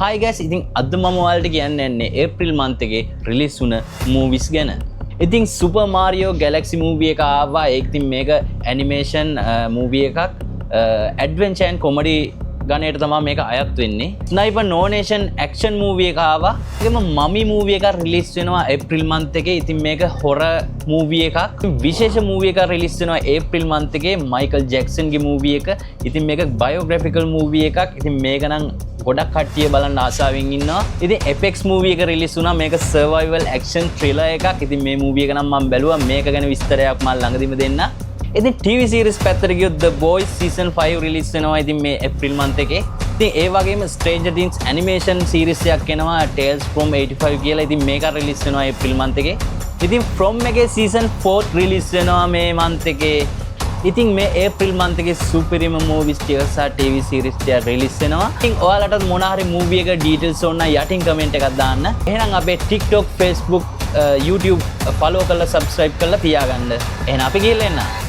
Hi guys, ඉතින් අද මම ඔයාලට කියන්න යන්නේ ඒප්‍රිල් මන්ත් එකේ රිලීස් වුණ මූවිස් ගැන. ඉතින් සුපර් මාරියෝ ගැලැක්සි මූවි එක ආවා. ඒක ඉතින් මේක ඇනිමේෂන් මූවි එකක්. ඇඩ්වෙන්චර් ඇන්ඩ් කොමඩි ගණයට තමා මේක අයත් වෙන්නේ. ස්නයිපර් නෝ නේෂන් ඇක්ෂන් මූවි එක ආවා. ඒකම මමි මූවි එකක් රිලීස් වෙනවා ඒප්‍රිල් මන්ත් එකේ. ඉතින් මේක හොරර් මූවි එකක්. විශේෂ මූවි එකක් රිලීස් වෙනවා ඒප්‍රිල් මන්ත් එකේ, මයිකල් ජැක්සන්ගේ මූවි එක. ඉතින් මේක බයෝග්‍රැෆිකල් මූවි එකක්. ඉතින් මේක නම් ගොඩක් කට්ටිය බලන්න ආසාවෙන් ඉන්නවා. ඉතින් Apex movie එක රිලීස් වුණා. මේක සර්වයිවල් ඇක්ෂන් ත්‍රිලර් එකක්. ඉතින් මේ මූවි එක නම් මම බැලුවා. මේක ගැන විස්තරයක් මම ළඟදිම දෙන්න. ඉතින් TV series පැත්තට ගියොත් The Boys season 5 release වෙනවා ඉතින් මේ ඒප්‍රිල් මන්ත් එකේ. ඉතින් ඒ වගේම Stranger Things animation series එකක් එනවා, Tales from 85 කියලා. ඉතින් මේක රිලීස් වෙනවා ඒප්‍රිල් මන්ත් එකේ. ඉතින් From එකේ season 4 release වෙනවා මේ මන්ත් එකේ. ඉතින් මේ ඒප්‍රිල් මන්ත් එකේ සුපිරිම මූවිස් ටික සහ TV series ටික රිලීස් වෙනවා. ඉතින් ඔයාලටත් මොන හරි මූවි එක ඩීටේල්ස් ඕන නම් යටින් කමෙන්ට් එකක් දාන්න. එහෙනම් අපේ TikTok, Facebook, YouTube follow කරලා, subscribe කරලා තියාගන්න. එහෙනම් අපි ගිහිල්ලා එන්න.